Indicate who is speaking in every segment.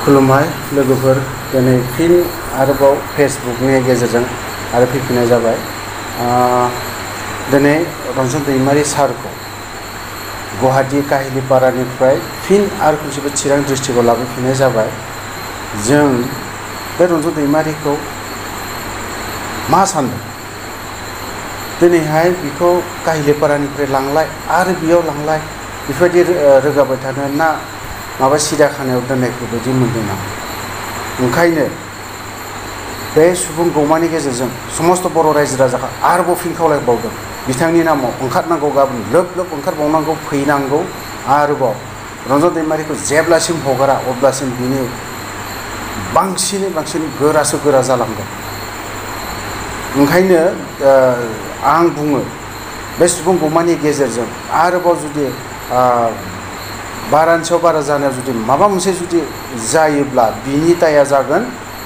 Speaker 1: खुलुमबाय लोगोफोर, दिनै फिन आरोबाव फेसबुकनि गेजेरजों आरो फैफिननाय जाबाय। दिनै रन्जन दैमारि सारखौ गुवाहाटी काहिलिपारानिफ्राय फिन आरो खनसेबो चिरां डिस्ट्रिक्टआव लाबोफिननाय जाबाय। जों बे रन्जन दैमारिखौ मा सान्दों? दिनैहाय बिखौ काहिलिपारानिफ्राय लांलाय आरो बेयाव लांलाय बेफोरबायदि रोगाबाय थानो ना माबा सिरियाखानायाव दोननायखौ बायदि मोनदों आं। ओंखायनो बे सुबुं गौमानि गेजेरजों समस्त बर' रायजो राजाखौ आरोबाव फिन खावलायबावदों, बिथांनि नामाव ओंखारनांगौ, गाबोन लोब लोब ओंखारबावनांगौ, फैनांगौ। आरोबाव रन्जन दैमारिखौ जेब्लासिम हगारा अब्लासिम बिनि बांसिनै बांसिन गोरासो गोरा जालांगोन। ओंखायनो आं बुङो, बे सुबुं गौमानि गेजेरजों आरोबाव जुदि बारानि सायाव बारा जानायाव जुदि माबा मोनसे जुदि जायोब्ला बिनि दाया जागोन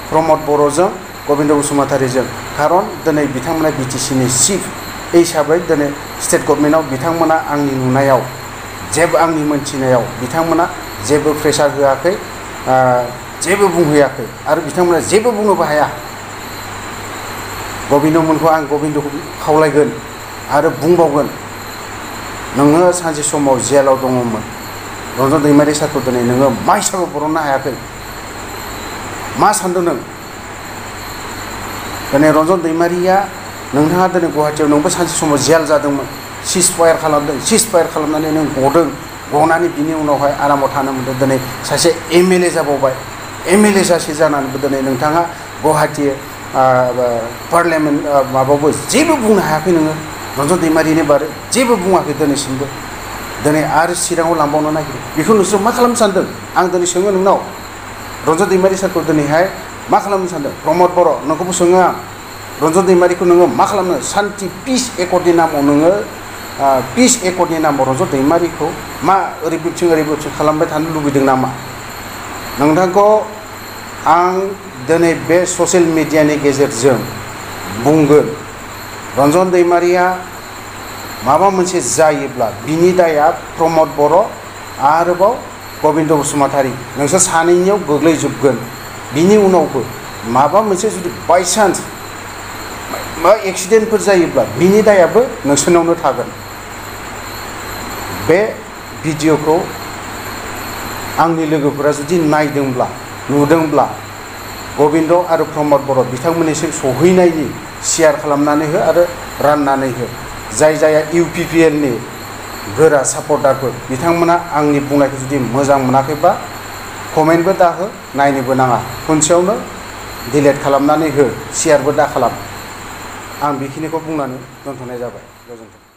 Speaker 1: प्रमद बर'जों, गबिन्द बसुमतारीजों। खारन दिनै बिथांमोना बिटिसिनि चिफ हिसाबै दिनै स्टेट गभर्नमेन्टआव बिथांमोना आंनि नुनायाव जेबो, आंनि मोनथिनायाव बिथांमोना जेबो प्रेसार होआखै, जेबो बुंहैयाखै आरो बिथांमोना जेबो बुंनोबो हाया। गबिन्दमोनखौ आं गबिन्दखौ खावलायगोन आरो बुंबावगोन, नोङो सानसे समाव जेलाव दङमोन, रन्जन दैमारि सारखौ दिनै नोङो मा हिसाबै बरननो हायाखै? मा सान्दों नों? दिनै रन्जन दैमारिया, नोंथाङा दिनै गुवाहाटीयाव नोंबो सानसे समाव जेल जादोंमोन, सिज फायार खालामदों, सिज फायार खालामनानै नों गदों, गनानै बिनि उनावहाय आरामाव थानो मोन्दों। दिनै सासे MLA जाबावबाय, MLA सासे जानानैबो दिनै नोंथाङा गुवाहाटी पार्लियामेन्ट माबायावबो जेबो बुंनो हायाखै नोङो। रन्जन दैमारिनि बारै जेबो बुङाखै दिनैसिमबो। दिनै आरो चिराङाव लांबावनो नागिरो। बेखौ नोंसोर मा खालामनो सानदों? आं दिनै सोङो नोंनाव, रन्जन दैमारि सारखौ दिनैहाय मा खालामनो सानदों? प्रमद बर' नोंखौबो सोङो आं, रन्जन दैमारिखौ नोङो मा खालामनो? सान्ति पिस एकर्डनि नामाव नोङो पिस एकर्डनि नामाव रन्जन दैमारिखौ मा ओरैबोथिं खालामबाय थानो लुबैदों नामा? नोंथांखौ आं दिनै बे ससियेल मिडियानि गेजेरजों बुंगोन, रन्जन दैमारिया माबा मोनसे जायोब्ला बिनि दाया प्रमद बर' आरोबाव गबिन्द बसुमतारी नोंसोर सानैनियाव गोग्लैजोबगोन। बिनि उनावबो माबा मोनसे जुदि बायसान्स मा एक्सिडेन्टफोर जायोब्ला बिनि दायाबो नोंसोरनावनो थागोन। बे भिडिअखौ आंनि लोगोफोरा जुदि नायदोंब्ला, नुदोंब्ला, गबिन्द आरो प्रमद बर' बिथांमोननिसिम सहैनायनि शेयार खालामनानै हो आरो राननानै हो। जाय जाया UPPLनि गोरा सापर्टारफोर बिथांमोना आंनि बुंनायखौ जुदि मोजां मोनाखैबा कमेन्टबो दाहो, नायनोबो नाङा, खनसेयावनो डिलिट खालामनानै हो, शेयारबो दा खालाम। आं बेखिनिखौ बुंनानै दोनथ'नाय जाबाय। गोजोन्थों।